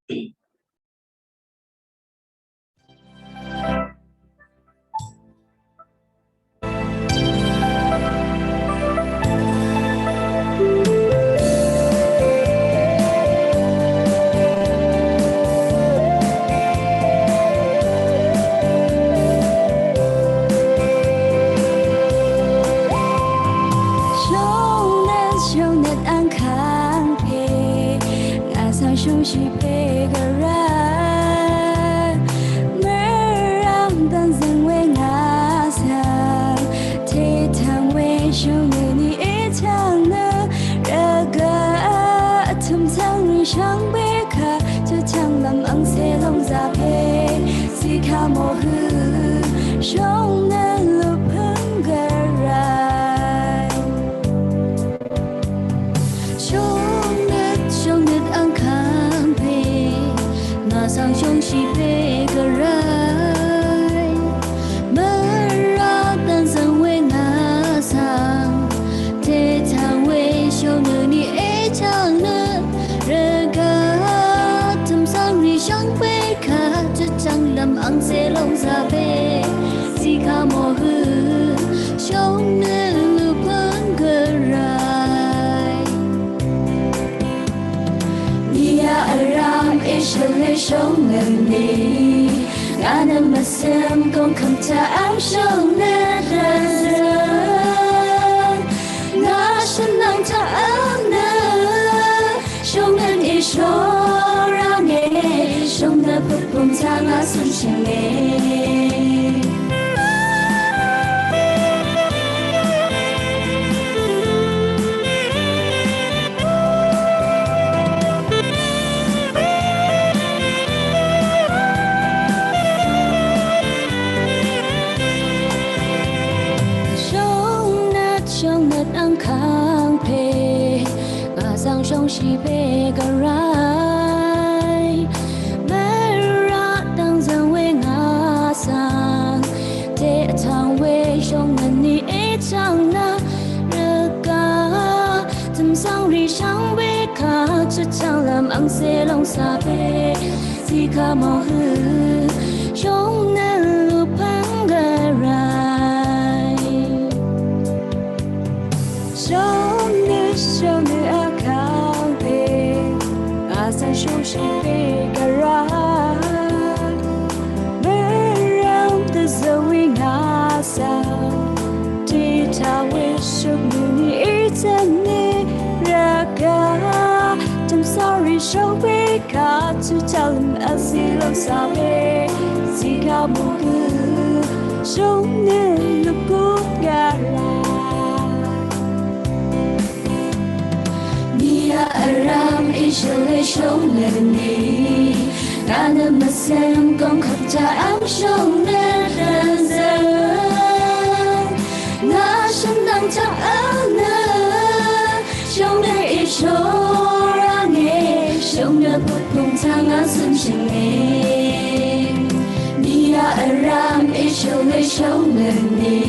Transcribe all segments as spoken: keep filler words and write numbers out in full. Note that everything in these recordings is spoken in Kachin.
Shawng nat, shawng nat ang hkang hpe, nga sang shawng shi hpe garai. Marang dan zang we nga sang, hte htang we shawng nat ni e htang na, raga a htum sang ri shang hpe hka, jahta jang lam ang se lawng za hpe, si hka maw hu, shawng nat lup hpang garai. Shawng nat, shawng nat ang hkang hpe, nga sang shawng shi hpe garai. Mara dan zang we nga sang, hte htang we shawng nat ni e htang na, raga a htum sang ri shang hpe hka, jahta jang lam ang se lawng za hpe, si hka maw hu, shawng nat lup hpang garai. Ni a aram e shaloi shawng nat ni, nga na masam kawng hkam hta ang shawng nat dan zang, nga shanang hta ang na, shawng nat e shawng rang e, shawng nat hpuk hpung hta nga tsun shang e. Shawng nat, shawng nat ang hkang hpe, nga sang shawng shi hpe garai. Mara dan zang we nga sang, hte htang we shawng nat ni e htang na, raga a htum sang ri shang hpe hka, jahta jang lam ang se lawng za hpe, si hka maw hu, shawng nat lup hpang garai. Shawng nat, shawng nat ang hkang hpe, nga sang shawng shi hpe garai. Marang dan zang we nga sang, hte htang we shawng nat ni e htang na, raga a htum sang ri shang hpe hka, jahta jang lam ang se lawng za hpe, si hka maw hu, shawng nat lup hpang garai. Ni a aram e shaloi shawng nat ni, nga na masam kawng hkap hta ang shawng nat dan zang, nga shanang hta ang na, shawng nat e shawng rang e, shawng nat hpuk hpung hta nga tsun shang e. Ni a aram e shaloi shawng nat ni,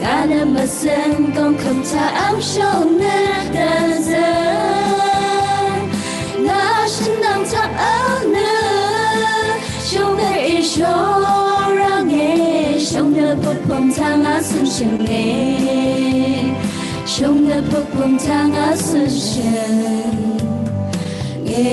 nga na masam kawng hkap hta ang shawng nat dan zang, nga shanang hta ang na, shawng nat e shawng rang e, shawng nat hpuk hpung hta nga tsun shang e. Shawng nat hpuk hpung hta nga tsun shang e.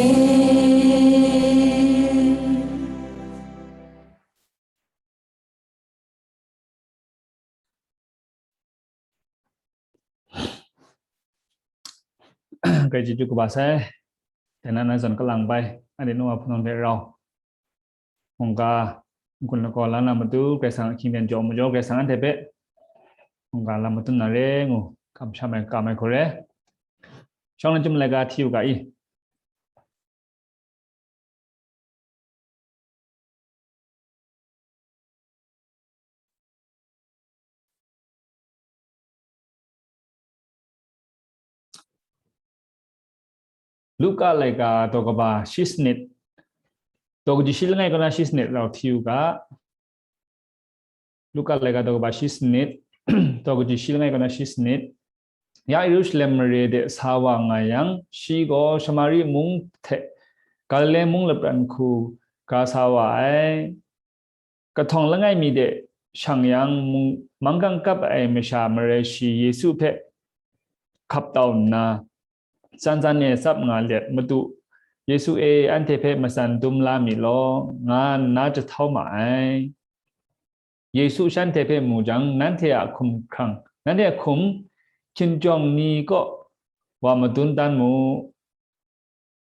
Grai chyeju kaba sai, dai na nan zawn kalang bai, anhte nu wa hpunau hte rau, mungga n-gun lakaw la na matu, Karai Kasang ahkying ten jaw majaw, Karai Kasang anhte hpe mungga la matut na re ngu, kamsham ai, kam ai hku re. Shawng na chyum laika hti u ga i. Luka laika daw kaba shi sanit, daw kaji shi langai kaw na shi sanit rau hti u ga. Luka laika daw kaba shi sanit, daw kaji shi langai kaw na shi sanit. Ya Yerusalem mare de sa wa nga yang, shi gaw Shamari mung hte Galile mung lapran hku ga sa wa ai. Kahtawng langai mi de shang yang, mung-, manggang kap ai masha marai shi Yesu hpe hkap tau nna, tsan tsan e tsap nga let, "Madu, Yesu e, anhte hpe matsan dum la mi law," nga nna jahtau ma ai. Yesu shanhte hpe mu jang, "Nanhte a hkum hkrang, nanhte a hkum hkinjawng ni kaw wa madun dan mu,"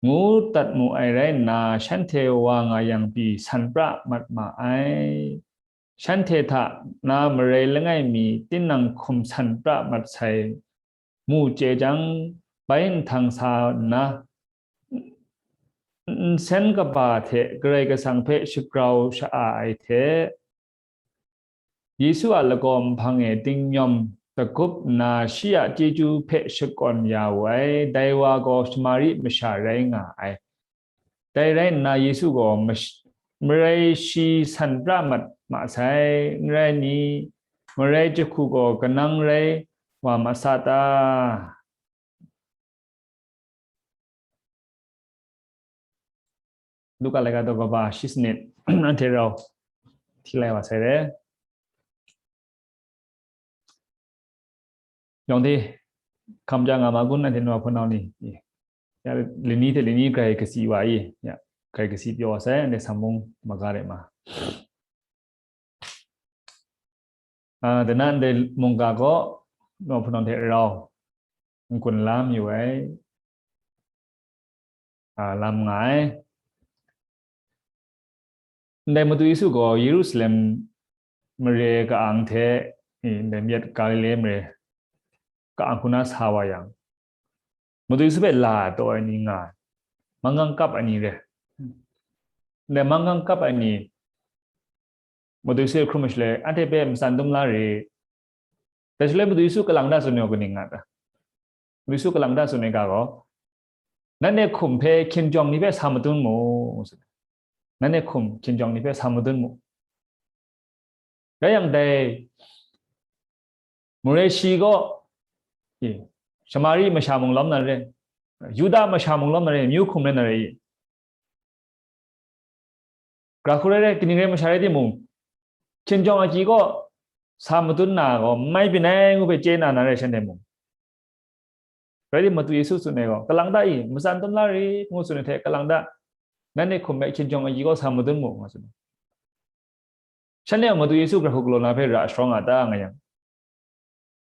ngu dat mu ai rai nna, shanhte wa nga yang pyi san pra mat ma ai. Shanhte hta na marai langai mi tinang hkum san pra mat sai mu chye jang, bai nhtang sa nna, nsen kaba hte Karai Kasang hpe shagrau sha-a ai hte, Yesu a lagaw nhpang e dingnyawm dagup nna, shi a chyeju hpe shakawn ya wu ai. Dai wa gaw Shamari masha rai nga ai. Dai rai nna, Yesu gaw mash-, marai shi san pra mat ma sai, n rai ni, marai jahku gaw kanang rai wa ma sa ta? Luka laika daw kaba shi sanit, anhte rau hti lai wa sai re. Yawng hte, hkam ja nga ma kun, anhte nu a hpunau ni? Ya, lani hte lani grai kasi wa i, ya, grai kasi pyaw wa sai, anhte samung maga re ma. Ah, dana ndai mungga gaw, nu a hpunau hte rau n-gun la mayu ai, ah, lam nga ai. Ndai Madu Yesu gaw Yerusalem mare ka-ang hte, i, ndai myit Galile mare ka-ang hku na sa wa yang, Madu Yesu hpe la taw ai ni nga ai, manggang kap ai ni re. Ndai manggang kap ai ni, Madu Yesu hkrum ai shaloi, anhte hpe matsan dum la re. Dai shaloi Madu Yesu kalang da tsun ai gaw kaning nga ta? Madu Yesu kalang da tsun ai ga gaw, "Nanhte hkum hpe hkinjawng ni hpe sa madun mu," ngu tsun ai. "Nanhte hkum hkinjawng ni hpe sa madun mu." Rai yang dai, marai shi gaw, e, Shamari masha mung lawm na re, Yuda masha mung lawm na re, myu hkum rai na re i? Gra hku rai rai, kaning rai masha rai timung, hkinjawng agyi gaw sa madun na gaw n mai byin ai ngu hpe chye na na rai, shanhte mung. Rai timung, Madu Yesu tsun ai gaw, "Kalang da i, matsan dum la rit," ngu tsun ai hte, "Kalang da, nanhte hkum hpe hkinjawng agyi gaw sa madun mu," nga tsun ai. Shanhte a Madu Yesu gra hku galaw na hpe ra sharawng a ta nga yang,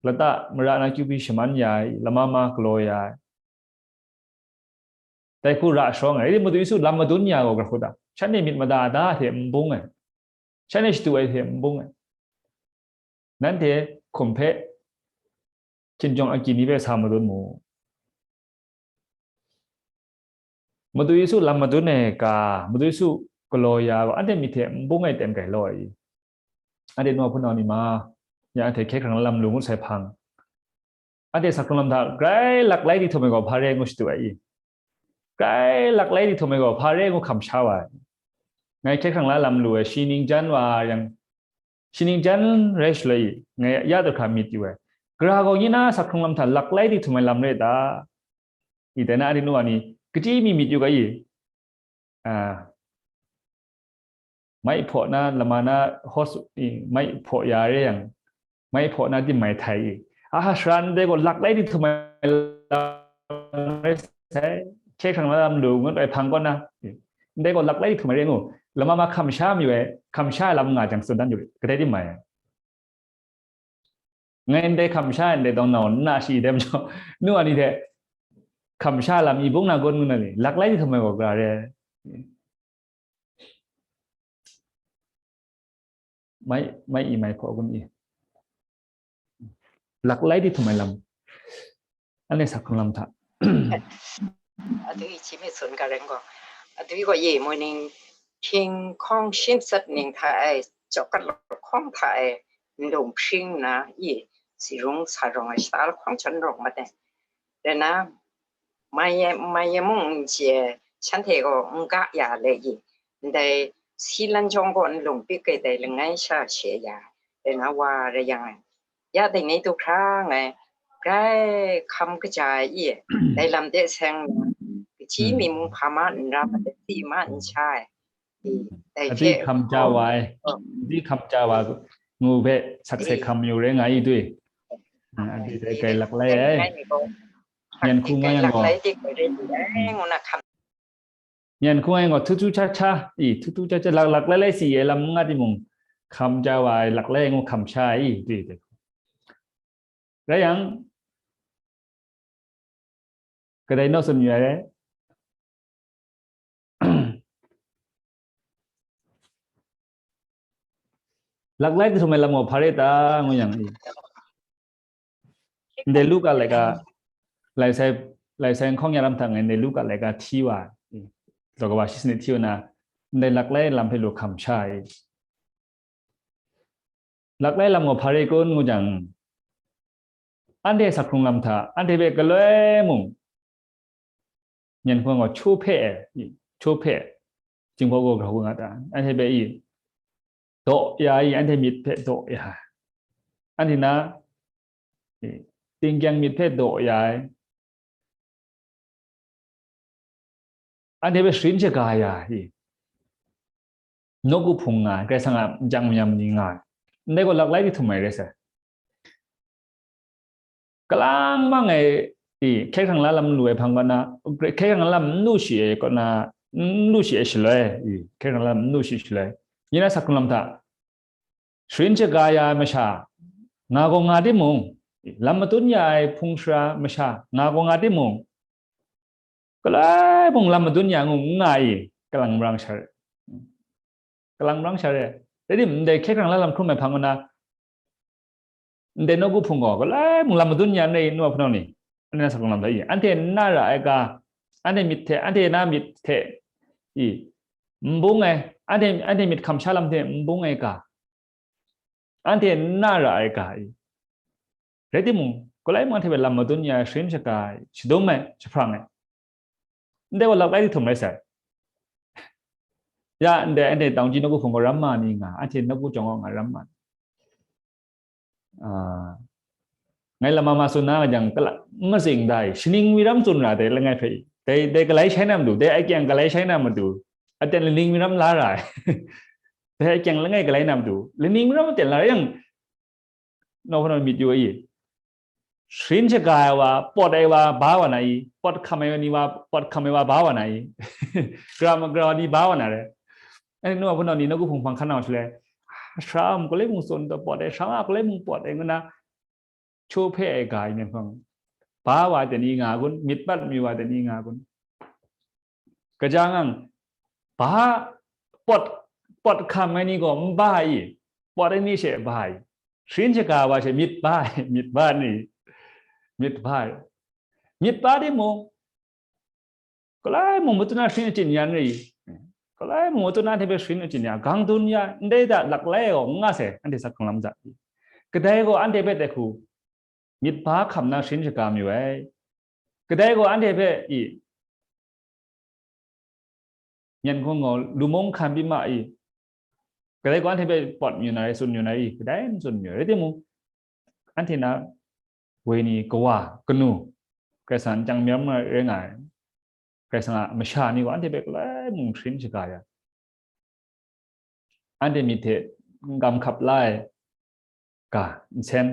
lata mara na kyu hpyi shaman ya ai, lama ma galaw ya ai, dai hku ra sharawng ai. Rai timung, Madu Yesu lam madun ya gaw gra hku ta? Shanhte myit mada da hte n bung ai, shanhte shadu ai hte n bung ai. Nanhte hkum hpe hkinjawng agyi ni hpe sa madun mu. Madu Yesu lam madun ai ga, Madu Yesu galaw ya gaw, anhte myit hte n bung ai ten grai law ai i? Anhte nu a hpunau ni ma, ya anhte hkye hkrang lam lu ngut sai hpang, anhte sa hkrung lam hta grai laklai di htum ai gaw hpa re ngu shadu ai i? Grai laklai di htum ai gaw hpa re ngu hkam sha wa ai. Ngai hkye hkrang la lam lu ai, shi ningjan wa yang, shi ningjan rai shaloi i, ngai ya du hkra myit yu ai. Gra gaw nye na sa hkrung lam hta laklai di htum ai lam re ta? I, dai na anhte nu a ni, kachyi mi myit yu ga i? A, mai hpaw na, lama na, hos-, i, mai hpaw ya re yang, mai hpaw na tim mai htai i? Aha, sara ndai gaw laklai di htum ai lam rai sai, hkye hkrang la lam lu ngut ai hpang kaw na, i, ndai gaw laklai di htum ai re ngu, lama ma hkam sha mayu ai, hkam sha ai lam nga jang tsun dan yu, kadai tim mai ai. Ngai ndai hkam sha ai ndai tawng nau nna shi dai majaw, nu a ni hte hkam sha lam i bung na kun ngu na ni, laklai di htum ai gaw gra re. Mai, mai i mai hpaw kun i? Laklai di htum ai lam, anhte sa hkrung lam hta. Adwi hti mi tsun ga ren gaw, adwi gaw ye moi ning, hkying hkawng shin sat ning hta e, chawk kat lahkawng hta e, nlung hpring nna, ye, si rung sa rawng ai shata lahkawng hte n rawng mat ai. Rai nna, mai e, mai e mung n chye ai, shanhte gaw n ga ya le i? Ndai si lan jawng gaw nlung pik ai dai langai sha she ya, rai nna wa rai yang ai. Ya dai ni du hkra ngai grai hkam kaja ai i? Dai lam de seng nna, Hti mi mung hpa ma n ra, ma de, hti ma n sha ai. I, dai hte hkam ja wa ai, hti hkam ja wa ngu hpe sakse hkam yu rai nga i dui. Anhte dai kai laklai ai. Nyan hku nga yang gaw, ngu na hkam. Nyan hku nga yang gaw, htu htu hta hta, i, htu htu hta hta, lak lak lai lai si ai lam nga timung, hkam ja wa ai, laklai ngu hkam sha ai, i, dui, dui. Rai yang, kadai naw tsun yu ai re? Laklai jahtum ai lam gaw hpa re ta, ngu yang, ndai Luka laika, laisai, laisai nhkawng ya lam hta ngai ndai Luka laika hti wa, daw kaba shi sanit hti wa na, ndai laklai lam hpe lu hkam sha ai. Laklai lam gaw hpa re kun ngu jang, anhte sakhkrung lam hta, anhte hpe galoi mung, nyan hku gaw chyu hpe ai, chyu hpe, Jinghpaw gaw grau nga ta, anhte hpe i, daw ya i, anhte myit hpe daw ya, anhte na, i, tingkyang myit hpe daw ya ai, anhte hpe sharin shaga ya i, nawku hpung nga ai, Karai Kasang a nchyang mayam ni nga ai, ndai gaw laklai di htum ai rai sai. Kalang mang ai, i, hkye hkrang la lam lu ai hpang kaw na, hkye hkrang la lam n lu shi ai kaw na, n lu shi ai shaloi, i, hkye hkrang la lam n lu shi shaloi, nye na sakhkrung lam hta, sharin shaga ya ai masha, nga gaw nga timung, lam madun ya ai hpung sara masha, nga gaw nga timung, galoi mung lam madun ya ngu n nga i, kalang marang sha re. Kalang marang sha re. Rai tim, ndai hkye hkrang la lam hkrum ai hpang kaw na, ndai nawku hpung gaw, galoi mung lam madun ya n rai, nu wa hpunau ni, anhte na sakhkrung lam hta i, anhte n na ra ai ga, anhte myit hte, anhte na myit hte, i, n bung ai, anhte, anhte myit hkam sha lam hte n bung ai ga, anhte n na ra ai ga i, rai timung, galoi mung anhte hpe lam madun ya ai, sharin shaga ai, shadum ai, jahprang ai, ndai gaw laklai di htum rai sai. Ya, ndai anhte tangji nawku hpung gaw ram ma ni nga, anhte nawku jawng gaw nga ram ma ni. Ah, ngai lama ma tsun na nga jang, kala, n matsing da i, shaning mi ram tsun ra dai langai hpe i, dai, dai galai shai na matu, dai akyang galai shai na matu, aten laning mi ram la ra ai. Dai akyang langai galai na matu, laning mi ram aten la ra yang, nawku hpunau myit yu ai i, sharin shaga ai wa, pawt ai wa, ba wa na i, pawt hkam ai ni wa, pawt hkam ai wa, ba wa na i, gara ma, gara ni ba wa na re. Anhte nawku hpunau ni nawku hpung hpang hkan nau shaloi, sara mung galoi mung tsun taw pawt ai, sara mung galoi mung pawt ai, ngu na, chyu hpe ai ga i nyan hpang, ba wa ai ten i nga kun, myit mat mayu wa ai ten i nga kun. Kaja ngang, ba, pawt, pawt hkam ai ni gaw n ba i, pawt ai ni she ba i, sharin shaga wa she myit ba ai, myit ba ni, myit ba ai. Myit ba timung, galoi mung matut na sharin achyin ya n rai i, galoi mung matut na hte hpe sharin achyin ya, gang dun ya, ndai hta laklai gaw n nga sai, anhte sakhkrung lam hta. Kadai gaw anhte hpe dai hku myit ba hkam na sharin shaga mayu ai. Kadai gaw anhte hpe i, nyan hku gaw lu mung hkan byi ma i, kadai gaw anhte hpe pawt mayu na rai, tsun mayu na rai i, kadai n tsun mayu ai. Rai timung, anhte na wenyi kawa kanu, Karai Kasang nchyang mayam rai nga ai, Karai Kasang a masha ni gaw anhte hpe galoi mung sharin shaga ya, anhte myit hte n kam hkap la ai ga, nsen,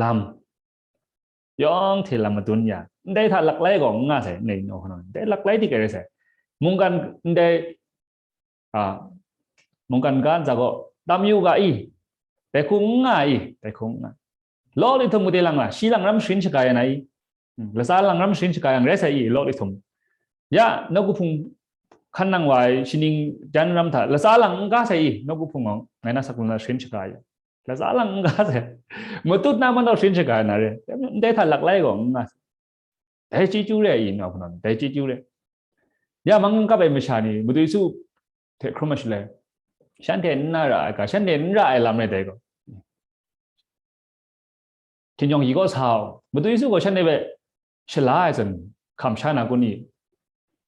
lam, yawng hte lam madun ya, ndai hta laklai gaw n nga sai, ndai nawku hpunau, ndai laklai dik ai rai sai. Mungkan ndai, a, mungkan ga ntsa gaw tam yu ga i, dai hku n nga i, dai hku n nga. Law li htum mung de lang la, shi lang ram sharin shaga ya na i, hmm, latsa lang ram sharin shaga yang rai sai i, law li htum. Ya, nawku hpung hkan nang wa ai shaning jan ram hta, latsa lang n ga sai i, nawku hpung gaw ngai na sakhkrung lam sharin shaga ya. Latsa lang n ga sai. Matut na majaw sharin shaga na re. Ndai hta laklai gaw n nga sai. Dai chyeju re ai i, nawku hpunau ni, dai chyeju re. Ya, mang n kap ai masha ni, Madu Yesu hte hkrum ai shaloi, shanhte n na ra ai ga, shanhte n ra ai lam rai dai gaw. Hkinjawng yi kaw sa u, Madu Yesu gaw shanhte hpe shala ai zawn hkam sha na kun i?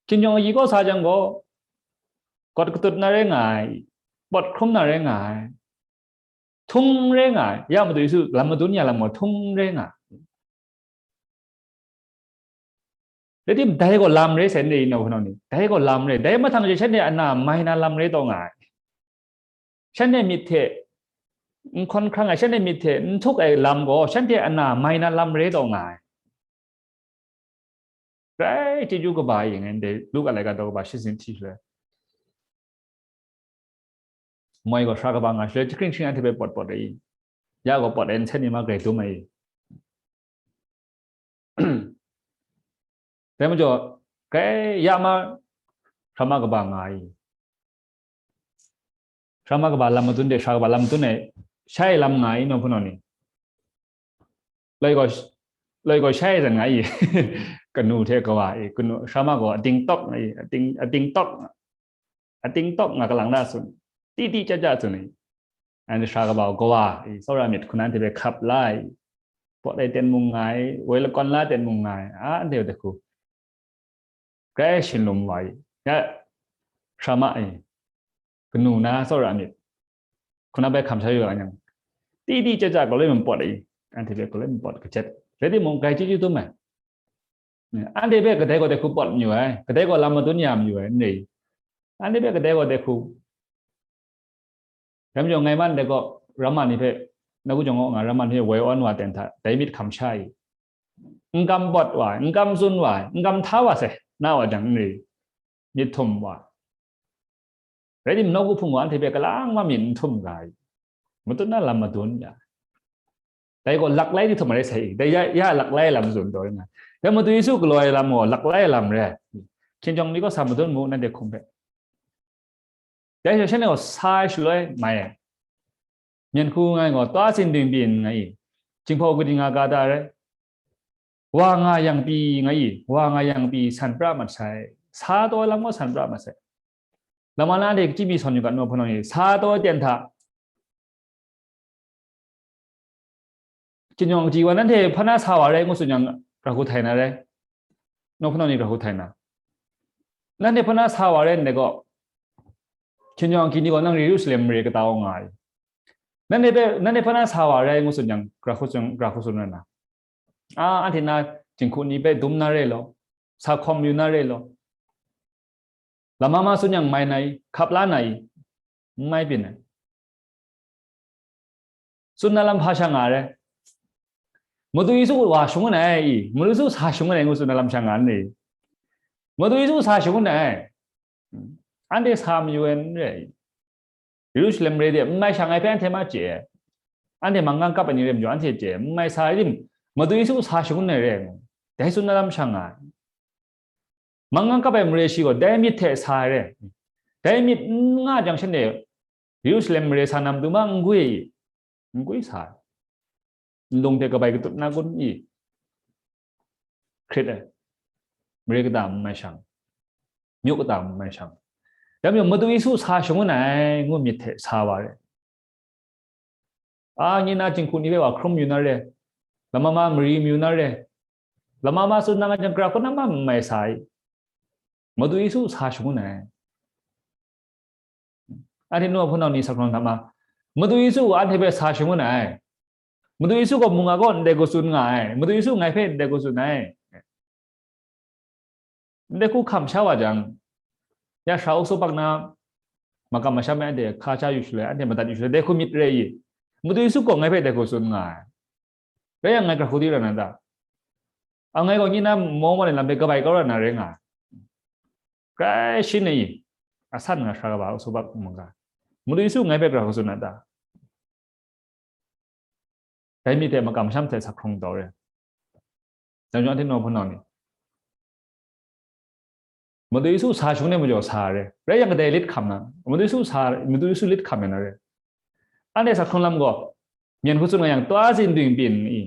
Hkinjawng yi kaw sa jang gaw, gawt katut na rai nga ai, pawt hkrum na rai nga ai, htung rai nga ai, ya Madu Yesu lam madun ya lam gaw htung rai nga ai. Rai tim, dai gaw lam rai sai n rai, nau hpunau ni, dai gaw lam rai, dai mahtang she shanhte a na mai na lam rai taw nga ai. Shanhte myit hte n hkawn hkrang ai, shanhte myit hte n htuk ai lam gaw, shanhte a na mai na lam rai taw nga ai. Grai chyeju kaba e ngai ndai Luka laika daw kaba shit sin hti shaloi, moi gaw sara kaba nga shaloi, jahkring jahkring anhte hpe pawt pawt ai, ya gaw pawt ai nsen ni ma grai dum ai. Dai majaw, grai ya ma, sara ma kaba nga ai. Sara ma kaba lam madun de, sara kaba lam madun ai, shai lam nga ai, nau hpunau ni. Loi gaw, loi gaw shai zan nga ai, kanu hte kawa e, kanu, sara ma gaw ating tawk nga ai, ating, ating tawk, ating tawk nga kalang da tsun, ti ti ja ja tsun ai. Anhte sara kaba gaw kawa e, tsawra myit hku na anhte hpe hkap la ai, pawt ai ten mung nga ai, woi lakawn la ten mung nga ai, a, anhte hku grai shin lum wa ai, ya, sara ma e, kanu na tsawra myit hku na bai hkam sha yu ai yang, ti ti ja ja galoi mung pawt ai, anhte hpe galoi mung pawt kajat. Rai timung, grai chyeju dum ai. Anhte hpe kadai gaw dai hku pawt mayu ai, kadai gaw lam madun ya mayu ai, n rai. Anhte hpe kadai gaw dai hku, dai majaw ngai man dai gaw, ramma ni hpe, na ku jawng nga ramma ni hpe woi awn wa ten hta, dai myit hkam sha ai. N kam pawt wa ai, n kam tsun wa ai, n kam hta wa sai, na wa jang n rai, myit htum wa. Rai tim, nawku hpung wa anhte hpe kalang ma myit n htum ga ai, matut na lam madun ya. Dai gaw laklai ni htum rai sai, dai ya, ya laklai lam tsun taw ring ai. Dai Madu Yesu galaw ai lam gaw laklai lam rai. Hkinjawng ni gaw sa madun mu, nanhte hkum hpe. Dai hte shanhte gaw sa ai shaloi mai ai. Myen hku ngai gaw twa tsin ding byin nga i, Jinghpaw kaning nga ga da rai? Wa nga yang pyi nga i, wa nga yang pyi san pra mat sai. Sa taw ai lam gaw san pra mat sai. Lama na de kachyi mi sawn yu ga, nau hpunau ni, sa taw ai ten hta, hkinjawng kaji wa nanhte hpa na sa wa rai ngu tsun yang, ra hku htai na rai? Nau hpunau ni ra hku htai na? Nanhte hpa na sa wa rai ndai gaw, hkinjawng kaji ni gaw nang Yerusalem mare kata wa nga ai. Nanhte hpe, nanhte hpa na sa wa rai ngu tsun yang, ra hku tsun, ra hku tsun na? A, anhte na jinghku ni hpe dum na re law, sa hkawm yu na re law, lama ma tsun yang mai na i, hkap la na i, n mai byin ai. Tsun na lam hpa sha nga ai? Madu Yesu wa shang n ai i, Madu Yesu sa shang n ai ngu tsun na lam sha nga n rai? Madu Yesu sa shang n ai. Anhte sa mayu ai n rai. Yerusalem mare de n mai sha ai hpe anhte ma chye ai. Anhte manggang kap ai ni rai majaw, anhte chye ai, n mai sa ai rim, Madu Yesu sa shang n ai rai ngu, dai tsun na lam sha nga ai. Manggang kap ai mare shi gaw dai myit hte sa ai rai. Dai myit n nga jang shanhte Yerusalem mare sa na matu ma n gwi, n gwi sa ai. Nlung hte kabai katut na kun i? Hkrit ai. Mare kata n mai shang, myu kata n mai shang. Dai majaw Madu Yesu sa shang n ai ngu myit hte sa wa ai. A, nye na jinghku ni hpe wa hkrum yu na re, lama ma mari mayu na re, lama ma tsun na nga jang, gara hku na ma n mai sa ai. Madu Yesu sa shang n ai. Anhte nau hpunau ni sa hkrung hta ma, Madu Yesu anhte hpe sa shang n ai. Madu Yesu gaw mung a gaw ndai hku tsun nga ai. Madu Yesu ngai hpe ndai hku tsun ai. Ndai hku hkam sha wa jang, ya sara uso bak na makam masham e anhte hka sha yu shaloi, anhte madat yu shaloi, dai hku myit re i? Madu Yesu gaw ngai hpe dai hku tsun nga ai. Rai yang, ngai gara hku di ra na ta? A, ngai gaw nye na maw maw ni lam hpe kabai kau ra na rai nga ai. Grai shin ai i? Asan nga sara kaba uso bak mungga, Madu Yesu ngai hpe gara hku tsun na ta? Dai myit hte makam masham hte sa hkrung taw re. Dai majaw anhte nau hpunau ni, Madu Yesu sa shang n ai majaw sa re. Rai yang, kadai lit hkam na, Madu Yesu sa, Madu Yesu lit hkam ai na re. Anhte sa hkrung lam gaw, myen hku tsun nga yang, twa tsin ding byin i?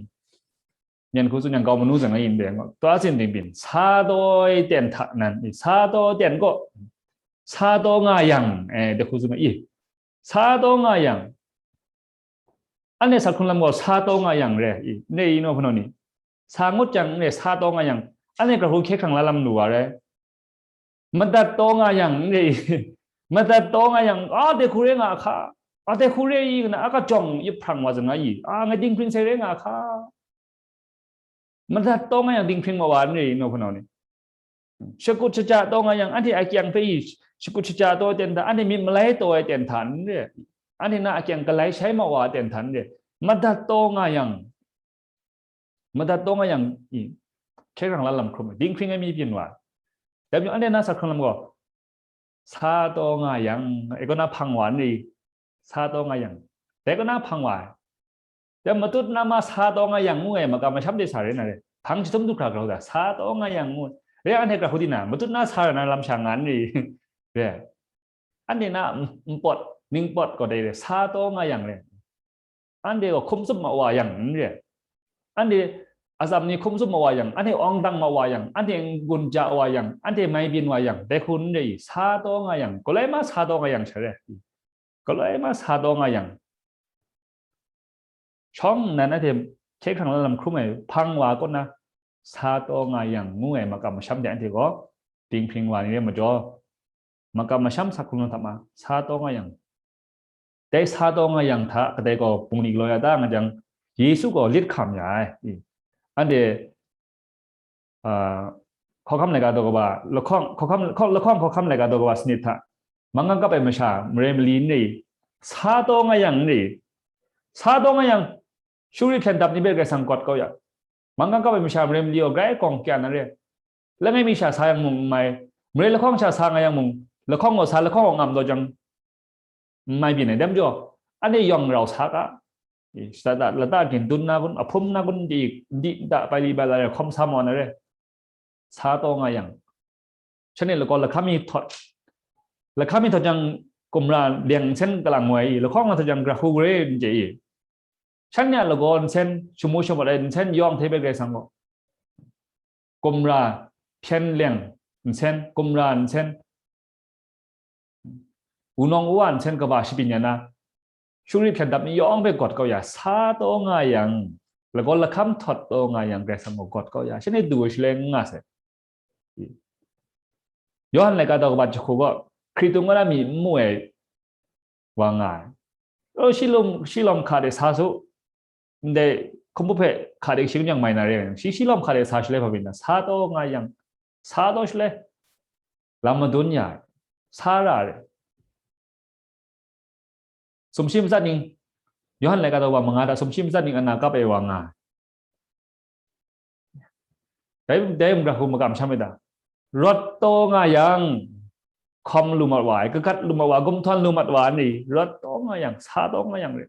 Myen hku tsun yang, gau manu zang ai yin dai, twa tsin ding byin, sa taw ai ten hta nan i, sa taw ai ten gaw, sa taw nga yang, eh, dai hku tsun nga i? Sa taw nga yang, anhte sa hkrung lam gaw sa taw nga yang re i, n rai i, nau hpunau ni? Sa ngut jang n rai, sa taw nga yang, anhte gara hku hkye hkrang la lam lu wa rai. Madat taw nga yang n rai i? Madat taw nga yang, a, dai hku rai nga hka, a, dai hku rai i, nna a kajawng yip hprang wa zang nga i? A, ngai dinghpring sai rai nga hka. Madat taw nga yang dinghpring ma wa n rai i, nau hpunau ni? Shakut shaja taw nga yang, anhte akyang hpe i shakut shaja taw ai ten hta, anhte myit malai taw ai ten hta n re, anhte na akyang galai shai ma wa ai ten hta n re, madat taw nga yang, madat taw nga yang, i, hkye hkrang la lam hkrum, dinghpring ai mi byin wa. Dai majaw, anhte na sa hkrung lam gaw, sa taw nga yang, e kaw na hpang wa n ri, sa taw nga yang, dai kaw na hpang wa ai. Dai matut na ma sa taw nga yang ngu ai, makam masham de sa rai na re, hpang chyahtum du hkra grau da, sa taw nga yang ngu ai. Re, anhte hkra hku di na, matut na sa ra na lam sha nga n ri, re. Anhte na npawt, ningpawt gaw dai re, sa taw nga yang re. Anhte gaw hkum tsup ma wa yang n re. Anhte atsam ni hkum tsup ma wa yang, anhte awng dang ma wa yang, anhte n-gun ja wa yang, anhte mai byin wa yang, dai hku n re i, sa taw nga yang, galoi ma sa taw nga yang sha re. Galoi ma sa taw nga yang. Shawng nnan anhte hkye hkrang la lam hkrum ai hpang wa kaw na, sa taw nga yang ngu ai makam masham de anhte gaw dinghpring wa ni re majaw, makam masham sa hkrung lam hta ma, sa taw nga yang. Dai sa taw nga yang hta kadai gaw bungli galaw ya ta nga jang, Yesu gaw lit hkam ya ai. I, anhte, a, hkawhkam laika daw kaba, lahkawng, hkawhkam, hkaw-, lahkawng hkawhkam laika daw kaba sanit hta, manggang kap ai masha, marai mali n re i, sa taw nga yang n re i, sa taw nga yang, shuri hpyan dap ni hpe Karai Kasang gawt kau ya. Manggang kap ai masha, marai mali gaw grai gawng kya na re. Langai mi sha sa yang mung n mai, marai lahkawng sha sa nga yang mung, lahkawng gaw sa, lahkawng gaw ngam taw jang, n mai byin ai. Dai majaw, anhte yawng rau sa ga, i, shata lata gindun na kun, ahpum na kun, di, di nta, bai li bai la ai hkawm sa maw na re, sa taw nga yang, shanhte lagaw lahkam mi htawt, lahkam mi htawt jang, kumra leng nsen kalang wai i, lahkawng htawt jang, gara hku gare n chye i, shanhte a lagaw nsen, shamu shamawt ai nsen yawng hte bai Karai Kasang gaw, kumra hpyen leng nsen, kumra nsen, wunawng uwa nsen kaba shabyin ya na, shuri hpyan dap ni yawng hpe gawt kau ya, sa taw nga yang, lagaw lahkam htawt taw nga yang, Karai Kasang gaw gawt kau ya, shanhte du ai shaloi n nga sai. Yawhan laika daw kaba jahku gaw, Hkritung wa na mi n mu ai wa nga ai. O, shi lawm, shi lawm hka de sa su, ndai hkumbut hpe hka de shi kanu yang mai na re ai, shi, shi lawm hka de sa shaloi hpa byin na, sa taw nga yang, sa taw shaloi, lam madun ya ai, sa ra ai. Sumshi matsat ning, Yawhan laika daw wa manga hta sumshi matsat ning ana kap ai wa nga ai. Dai, dai mung gara hku makam sham ai ta? Rawt taw nga yang, hkawm lu mat wa ai, kagat lu mat wa, gumhtawn lu mat wa ni, rawt taw nga yang, sa taw nga yang re.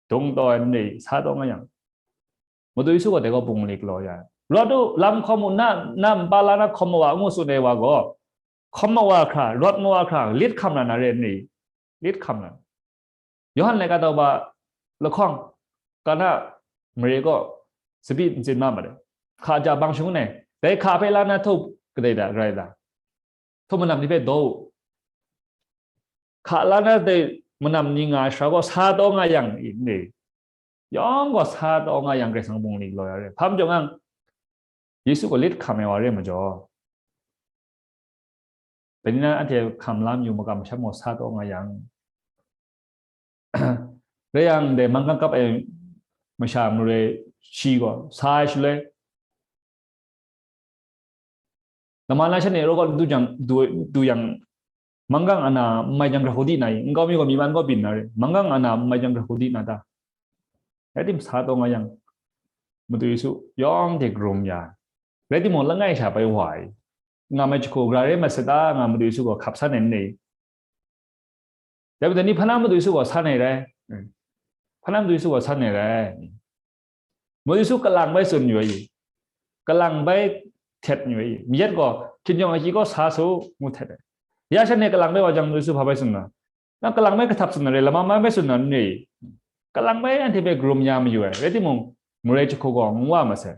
Dung taw ai ni, sa taw nga yang, Madu Yesu gaw dai gaw bungli galaw ya ai. Rawt u, lam hkawm u, na, na npa la na hkawm ma wa, ngu tsun ai wa gaw, hkawm ma wa hkra, rawt ma wa hkra, lit hkam na na re ni? Lit hkam na. Yawhan laika daw ba lahkawng, Kana mare gaw, tsabyi ntsin ma ma de. Hka ja bang shangun ai, dai hka hpe la na htaw kadai da, rai da? Htaw manam ni hpe daw u. Hka la na dai manam ni nga ai sara gaw, sa taw nga yang i, ni? Yawng gaw sa taw nga yang, Karai Kasang bungli galaw ya re. Hpa majaw ngang, Yesu gaw lit hkam ai wa re majaw, dai ni na anhte hkam la mayu, makam masham gaw sa taw nga yang, rai yang, dai manggang kap ai masha marai shi gaw sa ai shaloi, lama na shanhte rawt kawt du jang, du, du yang, manggang ana n mai jang, gara hku di na i? Nkau mi gaw myi man kaw byin na re, manggang ana n mai jang, gara hku di na ta? Rai tim, sa taw nga yang, Madu Yesu yawng hte karum ya ai. Rai timung, langai sha bai wa i, nga mai jahku gara re mat sai ta, nga Madu Yesu gaw hkap san ai n re? Dai majaw ni hpa na Madu Yesu gaw san ai rai? Hpa na Madu Yesu gaw san ai rai? Madu Yesu kalang bai tsun yu ai i? Kalang bai htet yu ai i? Mayat gaw, hkinjawng agyi gaw sa su, ngu htet ai. Ya shanhte kalang bai wa jang, Madu Yesu hpa bai tsun na? Na kalang bai kahtap tsun na re, lama mai bai tsun na n re i? Kalang bai anhte hpe karum ya mayu ai, rai timung, marai jahku gaw n wa masai.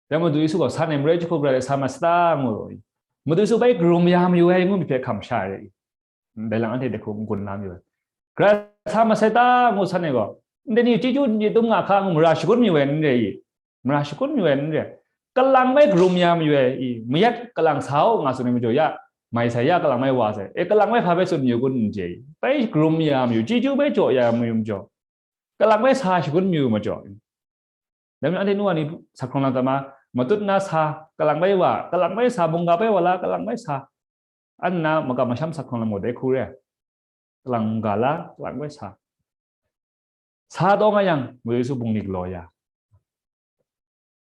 Dai Madu Yesu gaw, san ai, marai jahku gara sa mat sai ta, ngu, Madu Yesu bai karum ya mayu ai, ngu myit hpe hkam sha ai. Dai lang anhte dai hku n-gun la mayu ai. Gara sa mat sai ta, ngu san ai gaw, ndai ni chyeju n-, dum nga hka, ngu mara shagun mayu ai n re i? Mara shagun mayu ai n re. Kalang bai karum ya mayu ai i? Mayat kalang sa u, nga tsun ai majaw, ya mai sai, ya kalang bai wa sai. E, kalang bai hpa bai tsun mayu kun n chye i? Bai karum ya mayu, chyeju bai jaw ya mayu majaw, kalang bai sa shagun mayu majaw, Dai majaw anhte nu wa ni sa hkrung lam ta ma, matut na sa, kalang bai wa, kalang bai sa, mungga bai wa la, kalang bai sa. Anna makam masham sa hkrung lam gaw dai hku re. Kalang mungga la, kalang bai sa. Sa taw nga yang, Madu Yesu bungli galaw ya.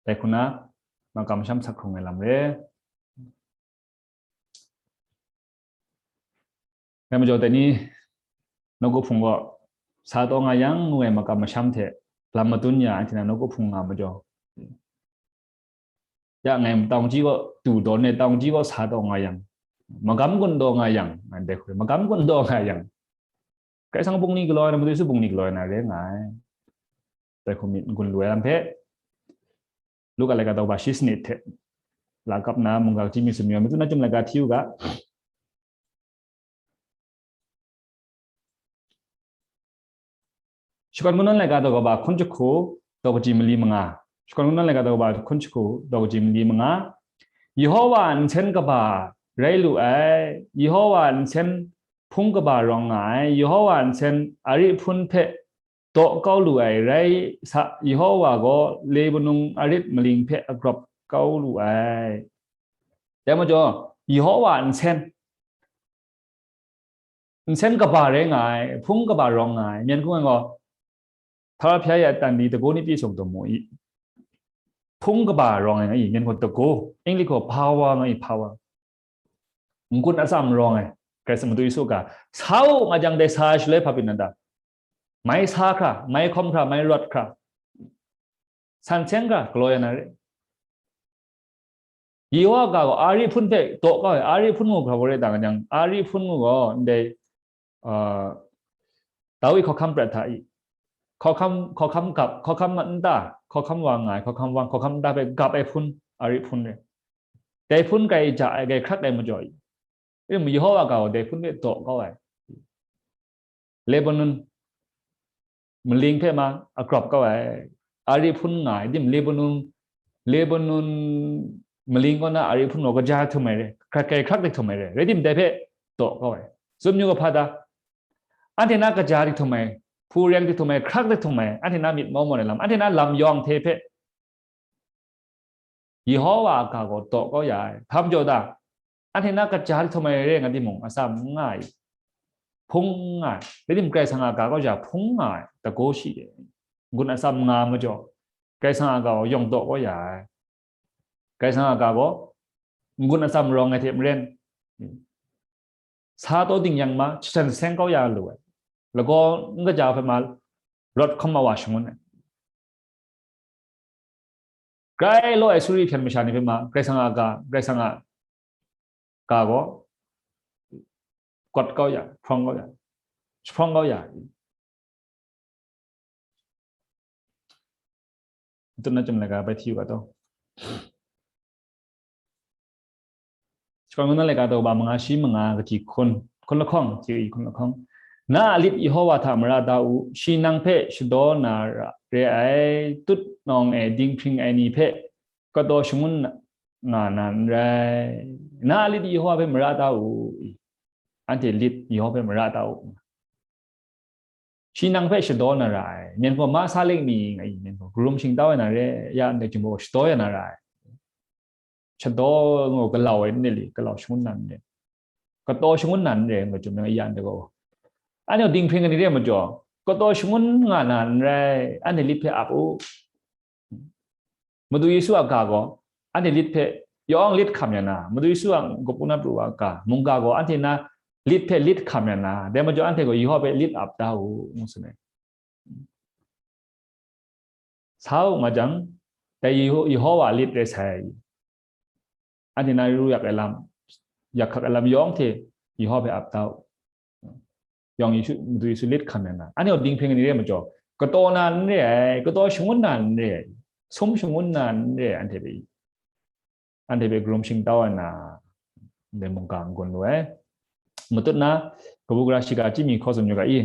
Dai hku na, makam masham sa hkrung ai lam re. Dai majaw dai ni, nawku hpung gaw, sa taw nga yang ngu ai makam masham hte lam matun ya, anhte na nawku hpung nga majaw. Ya ngai tawng ji gaw, tu dawn e tawng ji gaw sa taw nga yang, magam gun taw nga yang, ngai dai hku, magam gun taw nga yang, Karai Kasang bungli galaw ai na, Madu Yesu bungli galaw ai na re nga ai. Dai hku myit n-gun lu ai lam hpe, Luka laika daw ba shi sanit hte la kap na mungga chyinghkun sumyoi, matut na chyum laika hti u ga. Shakawn Kungdawn laika daw kaba hkun jahku, daw kaji mali manga. Shakawn Kungdawn laika daw kaba hkun jahku, daw kaji mali manga. Yehowa nsen kaba rai lu ai, Yehowa nsen hpung kaba rawng nga ai, Yehowa nsen ari hpun hpe daw kau lu ai rai sa, Yehowa gaw Lebanon arit maling hpe agrawp kau lu ai. Dai majaw, Yehowa nsen, nsen kaba rai nga ai, hpung kaba rawng nga ai, myen hkung gaw, Hpara hpya ya tan ni dago ni pyi sung taw mu i. Hpung kaba rawng ai nga i, myen hkung dago, English gaw power nga i, power. N-gun atsam rawng ai, Karai Kasang Madu Yesu ga, sa u nga jang dai sa shaloi hpa pyi na ta? Mai sa hkra, mai hkawm hkra, mai rawt hkra, san seng hkra, galaw ya na re. Yehowa ga gaw ari hpun hpe daw kau ai, ari hpun ngu hkra gaw re ta nga jang, ari hpun ngu gaw ndai, ah, Dawi hkawhkam prat hta i, hkawhkam, hkawhkam gap, hkawhkam nta, hkawhkam wa nga ai, hkawhkam wang, hkawhkam nta hpe gap ai hpun, ari hpun re. Dai hpun grai ja ai, grai hkrak ai majaw i, Yehowa ga gaw dai hpun hpe daw kau ai. Lebanon maling hpe ma agrawp kau ai. Ari hpun nga ai, dim Lebanon, Lebanon maling kaw na ari hpun gaw kaja htum ai re, hkrak, grai hkrak dik htum ai re, rai tim dai hpe daw kau ai. Tsun yu ga hpa ta? Anhte na kaja dik htum ai, hpu reng dik htum ai, hkrak dik htum ai, anhte na myit mau mau ai lam, anhte na lam yawng hte hpe Yehowa a ga gaw daw kau ya ai. Hpa majaw ta? Anhte na kaja dik htum ai re nga timung, atsam n nga ai, hpung nga ai. Rai tim, Karai Kasang a ga kaw ja hpung nga ai, dago shi de. N-gun atsam nga majaw, Karai Kasang a ga gaw yawng daw kau ya ai. Karai Kasang a ga gaw n-gun atsam rawng ai hte maren, sa taw ding yang ma, jahten seng kau ya lu ai. Lagaw n kaja hpe ma, rawt hkawm ma wa shangun ai. Grai law ai suri hpyen masha ni hpe ma, Karai Kasang a ga, Karai Kasang a ga gaw, gat kau ya, hprawng kau ya, jahprawng kau ya. Tun na chyum laika bai hti yu ga taw. Shakawn Kungdawn laika daw ba manga shi manga kaji hkun, hkun lahkawng, hti yu i hkun lahkawng. Na a lit Yehowa hta mara da u, shi nang hpe shadaw na ra, re ai, tut nawng e dinghpring ai ni hpe kataw shangun na, nga na n rai. Na a lit Yehowa hpe mara da u i, anhte lit Yehowa hpe mara da u. Shi nang hpe shadaw na ra ai, myen gaw ma sa ling mi nga i, myen gaw karum shingtau ai na re, ya ndai chyum gaw shadaw ya na ra ai. Shadaw ngu galau ai ni li, galau shangun na n re, kataw shangun na n re, nga chyum yang ya ndai gaw. Anhte dinghpring ai ni re majaw, kataw shangun nga na n rai, anhte lit hpe ap u. Madu Yesu a ga gaw, anhte lit hpe yawng lit hkam ya na, Madu Yesu a gup na pru wa ga, mungga gaw anhte na lit hpe lit hkam ya na, dai majaw anhte gaw Yehowa hpe lit ap da u, ngu tsun ai. Sa u nga jang, dai Yeho-, Yehowa lit rai sai. Anhte na ru yak ai lam, yak hkak ai lam yawng hte Yehowa hpe ap da u. Yawng Yesu, Madu Yesu lit hkam ya na, anhte gaw dinghpring ai ni re majaw, kataw na n re ai, kataw shangun na n re ai, sum shangun na n re ai, anhte hpe, anhte hpe karum shingtau ai na, ndai mungga n-gun lu ai. Matut na, kabu gara shiga chyinghkun hkaw tsun yu ga i.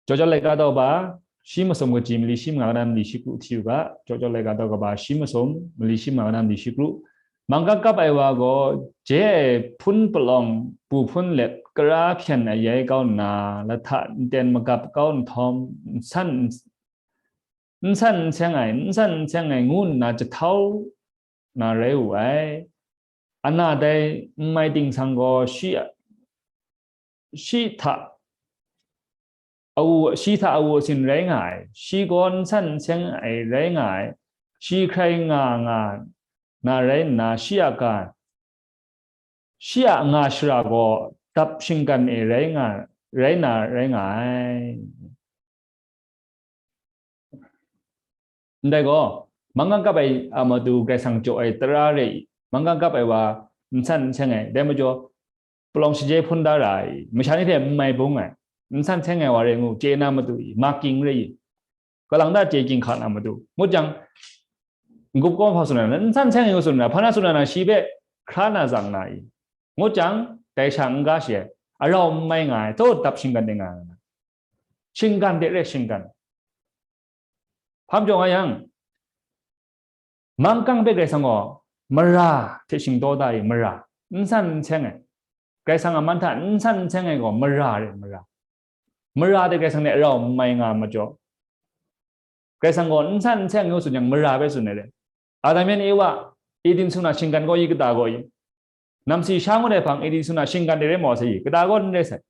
Jawjawt laika daw ba, shi masum kaji mali shi manga kata mali shi kru hti yu ga, Jawjawt laika daw kaba shi masum mali shi manga kata mali shi kru. Mangga kap ai wa gaw, je ai hpun palawng bu hpun let, kara hpyen ayai kau nna, lahta nten magap kau nhtawm, nsan n san n seng ai, n san n seng ai ngu nna jahtau na rai wu ai. Ana dai n mai ting sang gaw shi, shi hta awu, shi hta awu asin rai nga ai, shi gaw n san n seng ai rai nga ai, shi hkrai nga nga na rai nna, shi a ga, shi a nga shara gaw dap shinggan e rai nga, rai na rai nga ai. Ndai gaw, manggang kap ai a matu Karai Kasang jaw ai tara re i, manggang kap ai wa n san n seng ai, dai majaw, palawng shaje hpun da ra ai, masha ni hte n mai bung ai, n san seng ai wa re ngu, chye na matu i, making re i, kalang da chye ginhka na matu, ngut jang, n-gup kawng hpa tsun ai, n san seng ai ngu tsun ai, hpa na tsun ai na, shi hpe hkra na zang na i, ngut jang, dai sha n ga shi ai, arau n mai nga ai, taw dap shinggan de nga ai, shinggan de re, shinggan. Hpa majaw nga yang, manggang hpe Karai Kasang gaw mara hte shingtaw da i, mara, n san n seng ai, Karai Kasang a man hta n san n seng ai gaw mara re, mara. Mara hte Karai Kasang hte arau n mai nga majaw, Karai Kasang gaw n san n seng ngu tsun yang, mara hpe tsun ai re. Adam yan Ewa, Eden sung na shinggan gaw i, kata gaw i, namsi sha ngut ai hpang, Eden sung na shinggan de rai maw sai i, kata gaw n rai sai.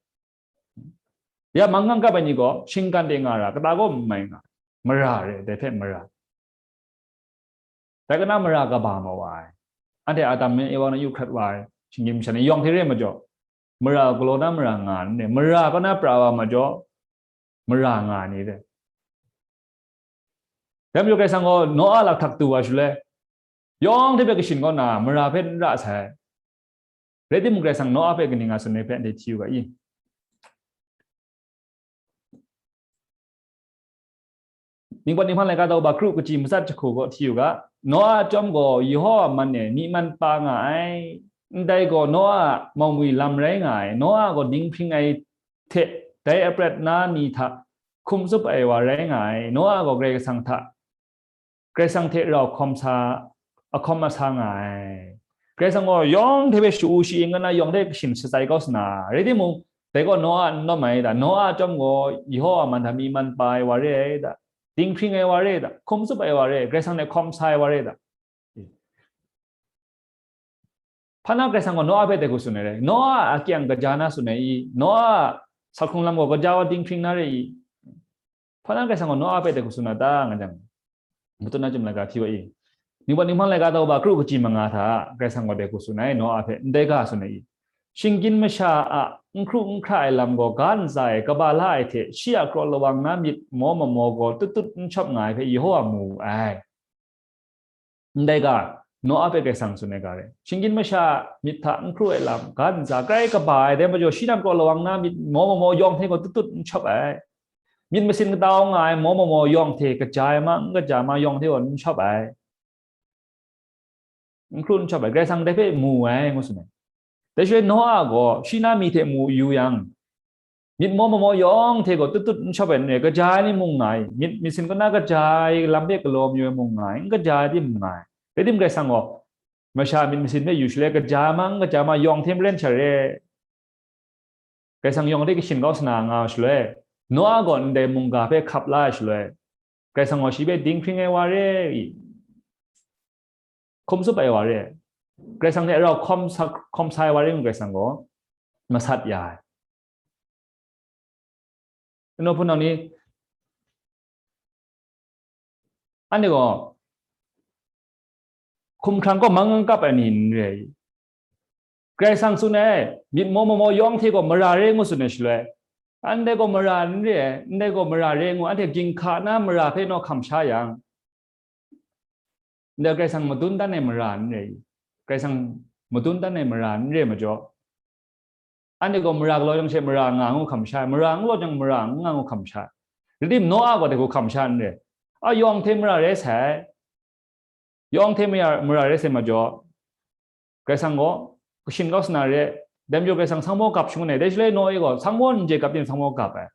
Ya manggang kap ai ni gaw shinggan de nga ra, kata gaw n mai nga, mara re, dai hpe mara. Dai kana mara kaba ma wa ai. Anhte Adam yan Ewa na yu hkrat wa ai shinggyim masha ni yawng hte re majaw, mara galaw na mara nga ai ni, mara kana pra wa majaw, mara nga ai ni re. Dai majaw Karai Kasang gaw Noa lakhtak du wa shaloi, yawng hte hpe kashin kaw na, mara hpe n ra sai. Rai timung, Karai Kasang Noa hpe kaning a tsun ai hpe anhte hti u ga i? Ningpawt Ninghpang laika daw ba kru kaji matsat jahku gaw hti u ga, Noa a chyawm gaw Yawhawa man e myi man pa nga ai. Ndai gaw Noa a maumwi lam rai nga ai. Noa gaw dinghpring ai hte dai aprat na ni hta hkum tsup ai wa rai nga ai. Noa gaw Karai Kasang hta, Karai Kasang hte rau hkawm sa, ahkawm asa nga ai. Karai Kasang gaw yawng hte hpe sha-u sha-ing nga na, yawng hte kashin shatsai kau sa na, rai timung, dai gaw Noa n lawm ai da, Noa a chyawm gaw Yawhawa man hta myi man pa ai wa re ai da, dinghpring ai wa re da, hkum tsup ai wa re, Karai Kasang hte hkawm sa ai wa re da. Hpa na Karai Kasang gaw Noa hpe dai hku tsun ai rai? Noa a akyang kaja na tsun ai i? Noa a sakhkrung lam gaw kaja wa dinghpring na re i? Hpa na Karai Kasang gaw Noa hpe dai hku tsun na ta, nga jang, Matut na Chyum laika hti wa i? Ningpawt Ninghpang laika daw ba kru kaji manga hta Karai Kasang gaw dai hku tsun ai, Noa hpe ndai ga tsun ai i? Shinggyim masha a n hkru n hkra ai lam gaw ga ntsa e kaba la ai hte, shi a kraw lawang na myit maw mamaw gaw tut tut n shawp nga ai hpe Yawhawa mu wu ai. Ndai ga, Noa hpe Karai Kasang tsun ai ga re. Shinggyim masha myit hta n hkru ai lam, ga ntsa grai kaba ai, dai majaw shi nan kraw lawang na myit maw mamaw yawng hte gaw tut tut n shawp ai. Myit masin katau nga ai maw mamaw yawng hte kaja ai ma, n kaja ma yawng hte gaw n shawp ai. N hkru n shawp ai. Karai Kasang dai hpe mu ai, ngu tsun ai. Dai shaloi Noa gaw shi na myi hte mu yu yang, myit maw mamaw yawng hte gaw tut tut n shawp ai n re, kaja ai ni mung nga ai, myit, myit sin kaw na kaja ai lam hpe galaw mayu ai mung nga ai, n kaja ai tim nga ai. Rai tim, Karai Kasang gaw masha myit masin hpe yu shaloi, kaja ma, n kaja ma, yawng hte maren sha re, Karai Kasang yawng hte kashin kau sa na nga ai shaloi, Noa gaw ndai mungga hpe hkap la ai shaloi, Karai Kasang gaw shi hpe dinghpring ai wa re i, hkum tsup ai wa re, Karai Kasang hte rau hkawm sa, hkawm sa ai wa re ngu, Karai Kasang gaw masat ya ai. Anhte hpunau ni, anhte gaw hkumhkrang gaw manggang kap ai ni n re i? Karai Kasang tsun ai, myit maw mamaw yawng hte gaw mara re ngu tsun ai shaloi, ndai gaw mara n re ai, ndai gaw mara re ngu, anhte ginhka na mara hpe naw hkam sha yang, ndai Karai Kasang madun dan ai mara n re i? Karai Kasang madun dan ai mara n re majaw, anhte gaw mara galaw jang she mara nga ngu hkam sha ai, mara n galaw jang mara n nga ngu hkam sha ai. Rai tim, Noa gaw dai hku hkam sha n re. A, yawng hte mara rai sai. Yawng hte mara, mara rai sai majaw, Karai Kasang gaw kashin kau sa na re, dai majaw Karai Kasang sangbaw gap shangun ai, dai shaloi Noa gaw sangbaw n je gap tim sangbaw gap ai.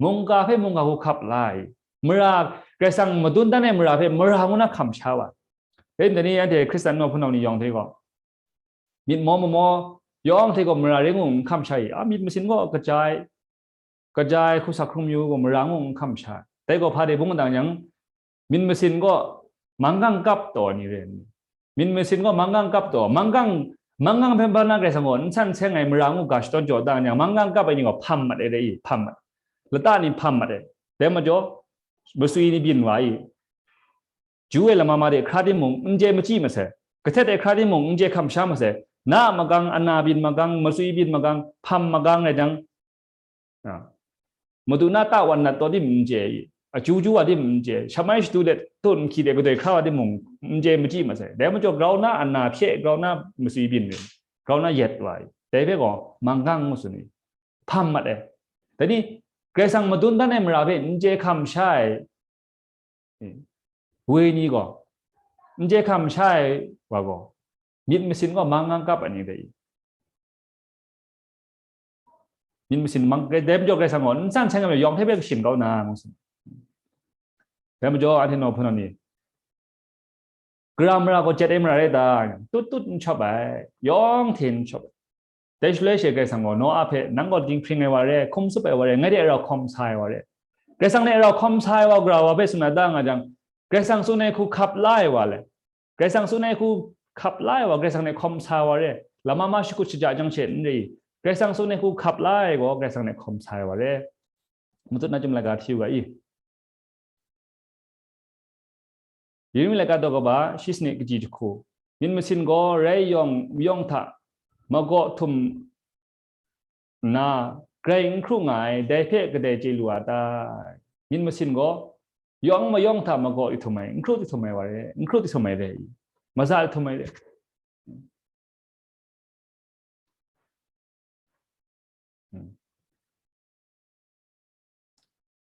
Mungga hpe mungga hku hkap la ai. Mara, Karai Kasang madun dan ai mara hpe mara ngu na hkam sha wa. Dai ni anhte Hkristan nawhpun nau ni yawng hte gaw, myit maw mamaw yawng hte gaw mara re ngu n hkam sha i? A, myit masin gaw kaja ai, kaja ai hku sak hkrung mayu gaw mara ngu n hkam sha. Dai gaw hpa de bung dang yang, Myit masin gaw manggang kap taw ai ni rai nna, myit masin gaw manggang kap taw, manggang, manggang hpe bang na Karai Kasang gaw n san seng ai mara ngu ga shadawn jaw da yang, manggang kap ai ni gaw hpam mat ai rai i, hpam mat. Lata ni hpam mat ai. Dai majaw, masui ni byin wa i, Ju ai lama ma de hkra timung, n chye machyi masai, kahtet ai hkra timung, n chye hkam sha masai, na a magang, ana byin magang, masui byin magang, hpam magang rai jang, a, madu na ta wan nat taw tim n chye, a chyu chyu wa tim n chye, shamai shatu de tun hkyi de kadoi hkra wa timung, n chye machyi masai. Dai majaw, grau na ana hpye, grau na masui byin rin, grau na yet wa ai. Dai hpe gaw manggang ngu tsun i, hpam mat ai. Dai ni, Karai Kasang madun dan ai mara hpe n chye hkam sha ai, e, woi ni gaw, n chye hkam sha ai wa gaw, myit masin gaw manggang kap ai ni dai i. Myit masin mang, dai majaw Karai Kasang gaw n san seng ai yawng hte hpe kashin kau na, ngu tsun. Dai majaw, anhte nawku hpung ni, gara mara gaw jet ai mara rai ta? Tut tut n shawp ai, yawng hte n shawp ai. Dai shaloi she Karai Kasang gaw Noa hpe, "Nang gaw dinghpring ai wa re, hkum tsup ai wa re, ngai de rau hkawm sa ai wa re." Karai Kasang hte rau hkawm sa ai wa gara wa hpe tsun na da nga jang, Karai Kasang tsun ai hku hkap la ai wa le, Karai Kasang tsun ai hku hkap la ai wa, Karai Kasang hte hkawm sa ai wa re, lama ma shakut shaja jang she n re i, Karai Kasang tsun ai hku hkap la ai gaw, Karai Kasang hte hkawm sa ai wa re. Matut na Chyum laika hti u ga i. Yeremia laika daw kaba shi sanit kaji jahku. Myit masin gaw rai yawng mayawng hta magaw htum nna, grai n hkru nga ai, dai hpe kadai chye lu a ta? Myit masin gaw yawng mayawng hta magaw ihtum ai, n hkru ihtum ai wa re, n hkru ihtum ai re i, maza ihtum ai re. Hmm.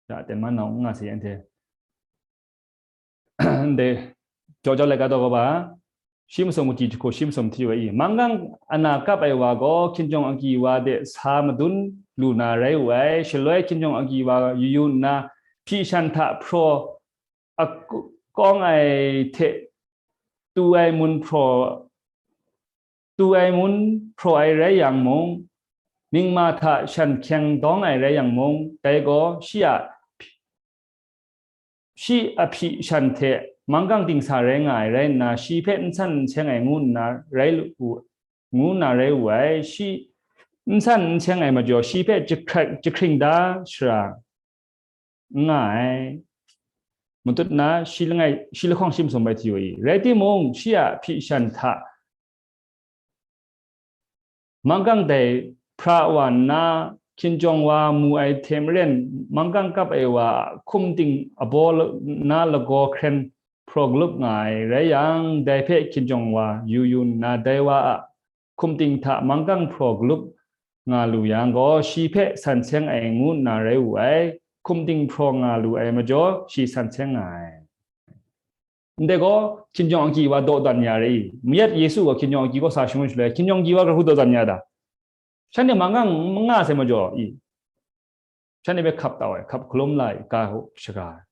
Ya, ten man nau nga si anhte. Ndai, jaw jaw laika daw kaba, shi masum kaji jahku, shi masum hti wa i. Manggang ana kap ai wa gaw, hkinjawng agyi wa de sa madun lu na rai wu ai. Shaloi hkinjawng agyi wa yu yu nna, hpyi shan hta hpraw a kawng ai hte tu ai mun hpraw, tu ai mun hpraw ai rai yang mung, ningma hta shan hkyeng dawng ai rai yang mung, dai gaw shi a, shi a hpyi shan hte manggang dingsa rai nga ai rai nna, shi hpe n san n seng ai ngu nna rai lu, ngu nna rai wu ai. Shi n san n seng ai majaw, shi hpe jahkrat, jahkring da shara n nga ai. Matut na shi langai, shi lahkawng shi masum bai hti wa i. Rai timung, shi a hpyi shan hta manggang dai hpra wa nna, hkinjawng wa mu ai hte maren, manggang kap ai wa a hkum ting abaw na lagaw hkren hpraw galup nga ai rai yang, dai hpe hkinjawng wa yu yu nna, dai wa a hkum ting hta manggang hpraw galup nga lu yang gaw, shi hpe san seng ai ngu nna rai wu ai. Hkum ting hpraw nga lu ai majaw, shi san seng nga ai. Ndai gaw, hkinjawng agyi wa dawdan ya re i? Mayat Yesu gaw hkinjawng agyi kaw sa shangun shaloi, hkinjawng agyi wa gara hku dawdan ya ta? Shanhte manggang n nga sai majaw i? Shanhte hpe hkap tau ai, hkap hkalum la ai, ga shaga ai.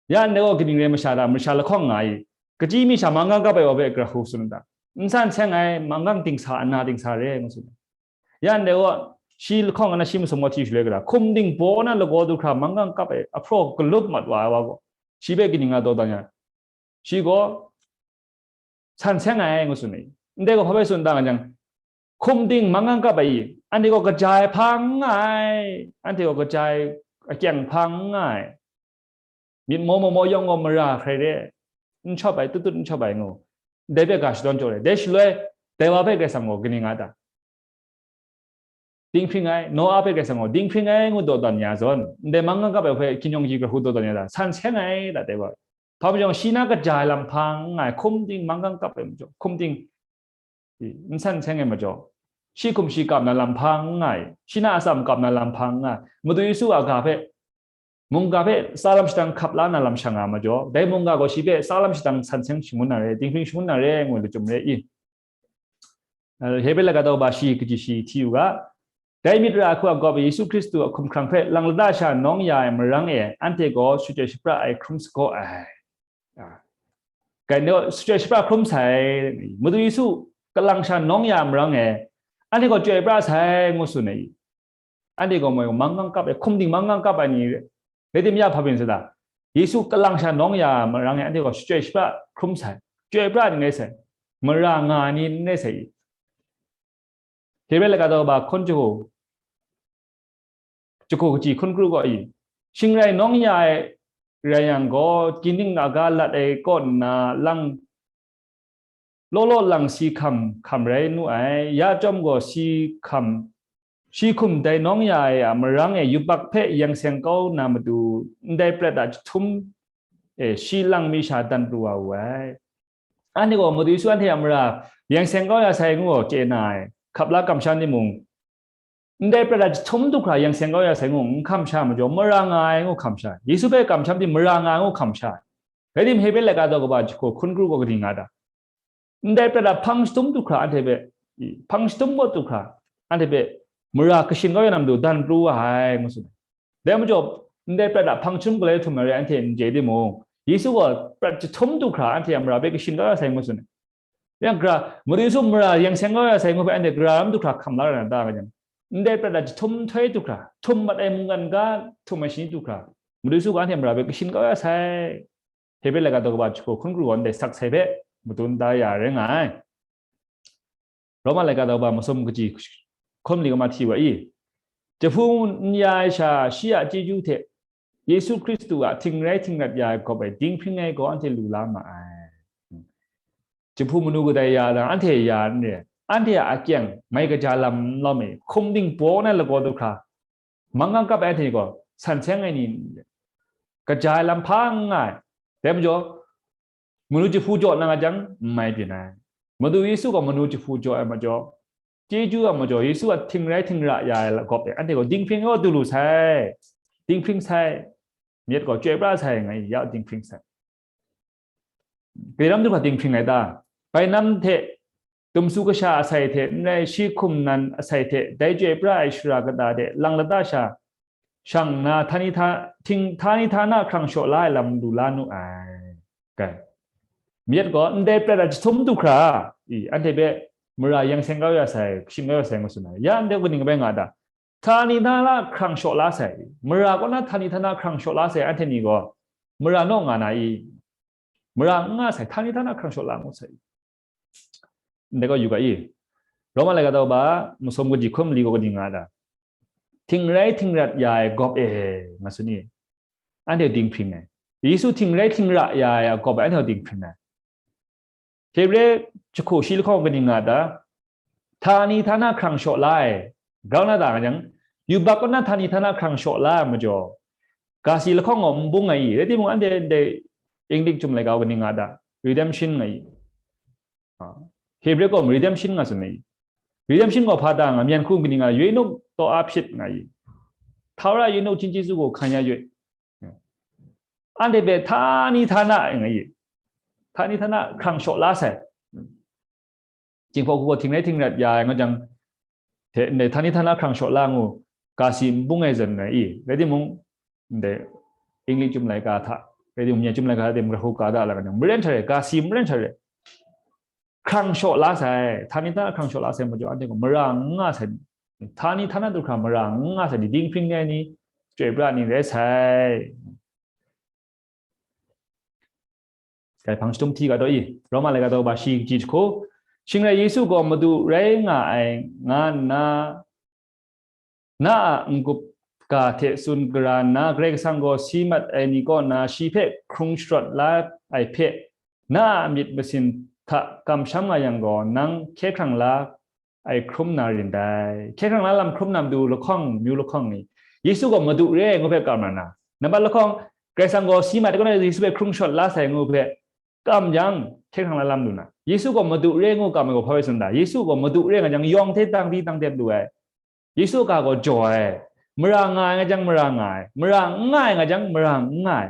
Ya ndai gaw kaning rai masha ta, masha lahkawng nga i, kaji mi sha manggang kap ai wa hpe gara hku tsun ta? N san seng ai, manggang dingsa, ana dingsa re, ngu tsun. Ya ndai gaw, shi lahkawng na shi masum gaw hti shaloi gara, hkum ting baw na lagaw du hkra manggang kap ai, ahpraw galup mat wa ai wa gaw, shi hpe kaning nga dawdan ya? Shi gaw san seng ai, ngu tsun ai. Ndai gaw hpa bai tsun ta nga jang, hkum ting manggang kap ai i, anhte gaw kaja ai hpa n nga ai, anhte gaw kaja ai akyang hpa n nga ai. Myit maw maw maw yawng gaw mara hkrai re, n shawp ai, tut tut n shawp ai ngu. Dai hpe ga shadawn jaw re. Dai shaloi, dai wa hpe Karai Kasang gaw kaning nga ta? Dinghpring ai, Noa hpe Karai Kasang gaw dinghpring ai ngu dawdan ya zawn, ndai manggang kap ai hpe hkinjawng agyi gara hku dawdan ya ta? San seng ai, da dai wa. Hpa majaw, shi na kaja ai lam hpa n nga ai, hkum ting manggang kap ai majaw, hkum ting n san seng ai majaw, shi hkum shi kap na lam hpa n nga ai, shi na atsam kap na lam hpa n nga ai. Madu Yesu a ga hpe, mungga hpe tsa lam shadang hkap la na lam sha nga majaw, dai mungga gaw shi hpe tsa lam shadang san seng shangun na re, dinghpring shangun na re, ngu lachyum re i. Hebre laika daw ba shi kaji shi hti u ga, dai myit ra ai hku a gawp e Yesu Hkristu a hkumhkrang hpe lang lata sha nawng ya ai marang e, anhte gaw shachyoi shapra ai hkrum sagaw ai. Gai nde gaw, shachyoi shapra hkrum sai, Madu Yesu kalang sha nawng ya ai marang e, anhte gaw chyoi pra sai, ngu tsun ai. Anhte gaw moi manggang kap ai, hkum ting manggang kap ai ni rai tim ya, hpa byin sa ta? Yesu kalang sha nawng ya marang e, anhte gaw shachyoi shapra hkrum sai, chyoi pra n rai sai, mara nga ai ni n rai sai i? Hebre laika daw ba hkun jahku, jahku kaji hkun kru gaw i, shing rai nawng ya ai rai yang gaw, kaning a ga lat ai kaw nna lang law law lang si hkam hkam rai nu ai, ya chyawm gaw si hkam, shi hkum dai nawng ya ai a marang e yubak hpe yang seng kau na matu, ndai prat a jahtum e shi lang mi sha dan pru wa wu ai. Anhte gaw Madu Yesu anhte a mara yang seng kau ya sai ngu gaw chye na ai, hkap la kamsham timung, ndai prat a jahtum du hkra yang seng kau ya sai ngu n hkam sha majaw, mara nga ai ngu hkam sha ai. Yesu hpe kamsham tim mara nga ai ngu hkam sha ai. Rai tim, Hebre laika daw kaba jahku hkun kru gaw kaning nga ta? Ndai prat a hpang jahtum du hkra anhte hpe, hpang jahtum bawt du hkra anhte hpe mara kashin kau ya na matu dan pru wa ai, ngu tsun ai. Dai majaw, ndai prat a hpang jahtum galoi htum ai rai anhte n chye timung, Yesu gaw prat jahtum du hkra anhte a mara hpe kashin kau ya sai, ngu tsun ai. Yang gara, Madu Yesu mara yang seng kau ya sai ngu hpe anhte gara lam du hkra hkam la ra na ta, nga jang, ndai prat a jahtum nhtoi du hkra, htum mat ai mungkan ga htum ai shani du hkra, Madu Yesu gaw anhte mara hpe kashin kau ya sai. Hebre laika daw kaba jahku hkun kru gaw ndai sak sai hpe madun da ya rai nga ai. Roma laika daw kaba masum kaji hkun mali kama hti wa i, jahpu n ya ai sha shi a chyeju hte Yesu Hkristu a htingrai htingrat ya ai gawp e dinghpring ai gaw anhte lu la ma ai. Jahpu manu kadai ya dan anhte ya n re, anhte a akyang mai kaja lam n lawm e, hkum ding baw na lagaw du hkra, manggang kap ai anhte gaw san seng ai ni, kaja ai lam hpa n nga ai. Dai majaw, manu jahpu jaw na nga jang, n mai byin ai. Madu Yesu gaw manu jahpu jaw ai majaw, chyeju a majaw, Yesu a htingrai htingra ya ai gawp e anhte gaw dinghpring gaw du lu sai, dinghpring sai, myit gaw chyoi pra sai, nga i ya dinghpring sai. Grai lam du hkra dinghpring ai ta? Bainam hte, dumsu kasha asai hte, n rai shi hkum nan asai hte, dai chyoi pra ai shara kata de lang lata sha, shang nna, htani hta-, hting-, htani htana hkrang shaw la ai lam lu la nu ai. Kai. Myit gaw ndai prat a jahtum du hkra, i, anhte hpe mara yang seng kau ya sai, kashin kau ya sai, ngu tsun ai. Ya ndai kaning bai nga ta? Htani htana hkrang shaw la sai, mara kaw na htani htana hkrang shaw la sai, anhte ni gaw mara naw nga na i? Mara n nga sai, htani htana hkrang shaw la ngu sai. Ndai gaw yu ga i? Roma laika daw ba, masum kaji hkun mali gaw kaning nga ta? Htingrai htingrat ya ai gawp e, nga tsun i? Anhte dinghpring ai. Yesu htingrai htingra ya ai a gawp e anhte dinghpring ai. Hebre jahku shi lahkawng kaning nga ta? Htani htana hkrang shaw la ai, grau na ta nga jang, yubak kaw na htani htana hkrang shaw la ai majaw, ga si lahkawng gaw n bung ai i? Rai timung, anhte ndai English chyum laika kaning nga ta? Redemption nga i? Ah, Hebre gaw redemption nga tsun ai i? Redemption gaw hpa ta nga, myen hku kaning nga, ရွေးနှုတ်တော်အားဖြင့် nga i? ထာဝရရွေးနှုတ်ခြင်းကျေးဇူးကို ခံရ၍ Anhte hpe htani htana nga i? Htani htana hkrang shaw la sai. Jinghpaw hku gaw htingrai htingrat ya ai nga jang, hte ndai htani htana hkrang shaw la ngu, ga si n bung ai zawn nga i? Rai timung, ndai English chyum laika hta, rai timung, myen chyum laika hta, tim grahku ka da la nga jang, maren hta re, ga si maren hta re, hkrang shaw la sai, htani htana hkrang shaw la sai majaw, anhte gaw mara n nga sai, htani htana du hkra mara n nga sai ni, dinghpring ai ni, chyoi pra ni rai sai. Dai hpang jahtum hti ga daw i, Roma laika daw ba shi kaji jahku, shing rai Yesu gaw Madu rai nga ai nga nna, na a n-gup ga hte tsun gara nna, Karai Kasang gaw si mat ai ni kaw nna shi hpe hkrung sharawt la ai hpe, na a myit masin hta kamsham nga yang gaw, nang hkye hkrang la ai hkrum na rin dai. Hkye hkrang la lam hkrum na matu lahkawng, myu lahkawng ni, Yesu gaw Madu re ai ngu hpe kam na na, nambat lahkawng, Karai Kasang gaw si mat ai kaw na Yesu hpe hkrung sharawt la sai ngu hpe kam jang, hkye hkrang la lam lu na, Yesu gaw Madu re ngu kam ai gaw hpa bai tsun da? Yesu gaw Madu re nga jang, yawng hte tang di tang dep lu ai. Yesu ga gaw jaw ai, mara nga ai nga jang mara nga ai, mara n nga ai nga jang mara n nga ai.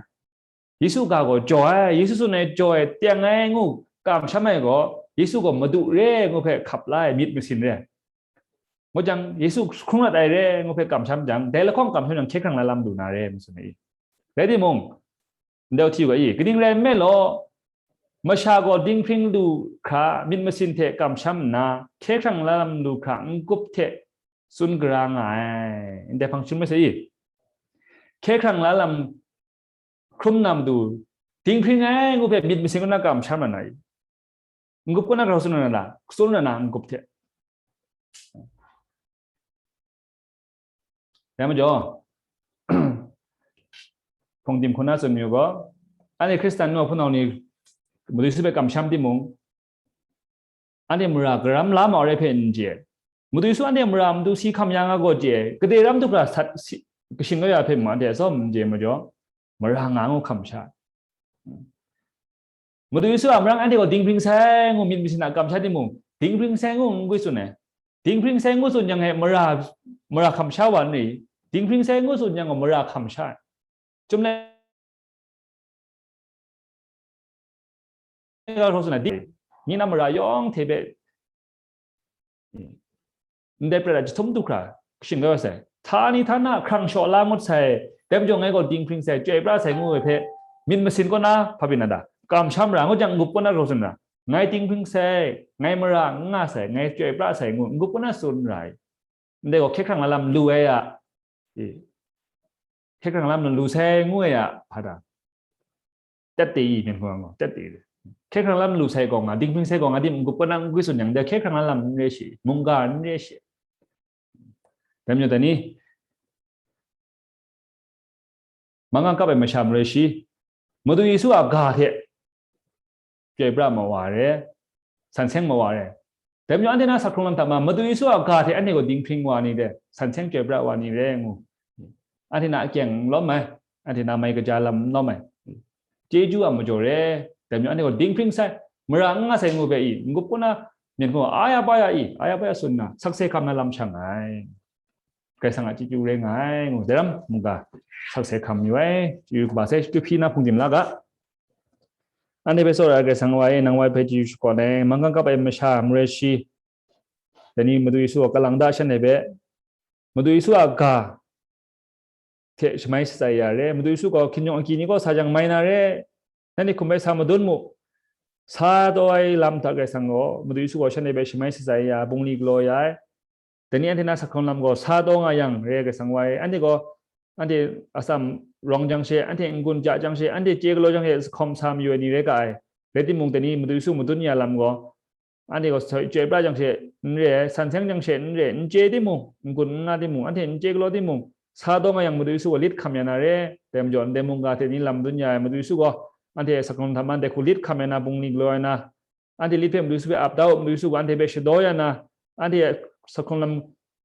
Yesu ga gaw jaw ai, Yesu tsun ai jaw ai, teng ai ngu kamsham ai gaw, Yesu gaw Madu re ngu hpe hkap la ai myit masin re. Ngu jang, Yesu hkrung lat ai re ngu hpe kamsham jang, dai lahkawng kamsham jang, hkye hkrang la lam lu na re, ngu tsun ai. Rai timung, ndau hti wa i, kaning rai nme law, masha gaw dinghpring lu hkra, myit masin hte kamsham nna, hkye hkrang la lam lu hkra, n-gup hte tsun gara nga ai. Ndai hpang jahtum mai sai i? Hkye hkrang la lam hkrum na matu, dinghpring ai ngu hpe myit masin kaw na kamsham na na i? N-gup kaw na grau tsun na na, tsun na na n-gup hte. Dai majaw, hpung tim hkun na tsun mayu gaw, anhte Hkristan nu hpunau ni Madu Yesu hpe kamsham timung, anhte mara karam la mau re hpe n chye. Madu Yesu anhte mara matu si hkam ya nga gaw chye, gade ram du hkra sat si, kashing kau ya hpe mung anhte atsawm n chye majaw, mara nga ngu hkam sha. Madu Yesu a marang anhte gaw dinghpring sai ngu myit masin a kamsham timung, dinghpring sai ngu n gwi tsun ai. Dinghpring sai ngu tsun yang e mara, mara hkam sha wa n ri, dinghpring sai ngu tsun yang gaw mara hkam sha ai. Chyum le ga hkau tsun ai, di-, ni na mara yawng hte hpe ndai prat ai jahtum du hkra kashing kau sai. Htani htana hkrang shaw la ngut sai, dai majaw ngai gaw dinghpring sai, chyoi pra sai ngu ai hpe, myit masin kaw na hpa byin na da, kamsham ra ngut jang, n-gup kaw na grau tsun na, ngai dinghpring sai, ngai mara n nga sai, ngai chyoi pra sai ngu n-gup kaw na tsun ra ai. Ndai gaw hkye hkrang lam lu ai a, e, hkye hkrang lam lu sai ngu ai a, hpa da, tet te i, myit hkrum gaw, tet te i. Hkye hkrang lam lu sai gaw nga, dinghpring sai gaw nga, di n-gup kaw na n gwi tsun yang, dai hkye hkrang lam n re shi, mungga n re shi. Dai majaw dai ni, manggang kap ai masha marai shi, Madu Yesu a ga hte chyoi pra ma wa re, san seng ma wa re. Dai majaw anhte na sak hkrung lam hta ma, Madu Yesu a ga hte anhte gaw dinghpring wa ni re, san seng chyoi pra wa ni re ngu, anhte na akyeng n lawm ai, anhte na mai kaja lam n lawm ai. Chyeju a majaw re, dai majaw anhte gaw dinghpring sai, mara n nga sai ngu hpe i, n-gup kaw na myit hkrum, aya pa ya i, aya pa ya tsun nna, sakse hkam na lam shang ai. Karai Kasang a chyeju rai nga ai ngu, dai ram mungga sakse hkam yu ai, chyeju kaba sai, chyeju hpyi na hpung tim la ga. Anhte hpe tsawra ai Karai Kasang wa e, nang wa hpe chyeju shakawn ai, manggang kap ai masha marai shi, dai ni Madu Yesu a kalang da shanhte hpe, Madu Yesu a ga hte shamai shatsai ya re, Madu Yesu gaw hkinjawng agyi ni kaw sa jang mai na re, nanhte hkum bai sa madun mu, sa taw ai lam hta Karai Kasang gaw Madu Yesu gaw shanhte hpe shamai shatsai ya, bungli galaw ya ai. Dai ni anhte na sak hkrung lam gaw sa taw nga yang re, Karai Kasang wa e, anhte gaw, anhte atsam rawng jang she, anhte n-gun ja jang she, anhte chye galaw jang she, sa hkawm sa mayu ai ni rai ga ai. Rai timung, dai ni Madu Yesu madun ya lam gaw, anhte gaw sa chyoi pra jang she n re ai, san seng jang she n re, n chye timung, n-gun n nga timung, anhte n chye galaw timung, sa taw nga yang Madu Yesu gaw lit hkam ya na re, dai majaw ndai mungga hte ni lam madun ya ai Madu Yesu gaw, anhte sak hkrung hta ma ndai hku lit hkam ya na, bungli galaw ai na, anhte lit hpe Madu Yesu hpe ap da u, Madu Yesu gaw anhte hpe shadaw ya na, anhte sak hkrung lam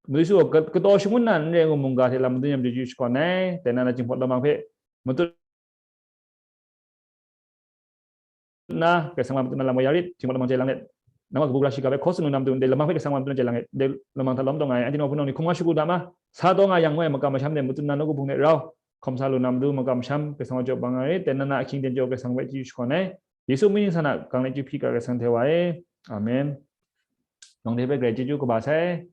Madu Yesu gaw ka-, kataw shangun na n re ngu mungga hte lam madun ya chyeju shakawn ai, dai na na Jinghpaw Lawmang hpe matut na, Karai Kasang wa matut na lam wa ya rit, Jinghpaw Lawmang chye lang let, nang wa kabu gara shiga hpe hkaw tsun lu na matu ndai Lawmang hpe Karai Kasang wa matut na chye lang let, ndai Lawmang hta lawm taw nga ai, anhte nawku nau ni hkum nga shagu da ma, sa taw nga yang ngu ai makam masham de matut na nawku hpung de rau, hkawm sa lu na matu makam masham Karai Kasang wa jaw bang nga rit, dai na na ahkying ten jaw Karai Kasang hpe chyeju shakawn ai, Yesu mying ningsang a gang let chyeju hpyi ga Karai Kasang hte wa e. Amen. Nang hte hpe grai chyeju kaba sai.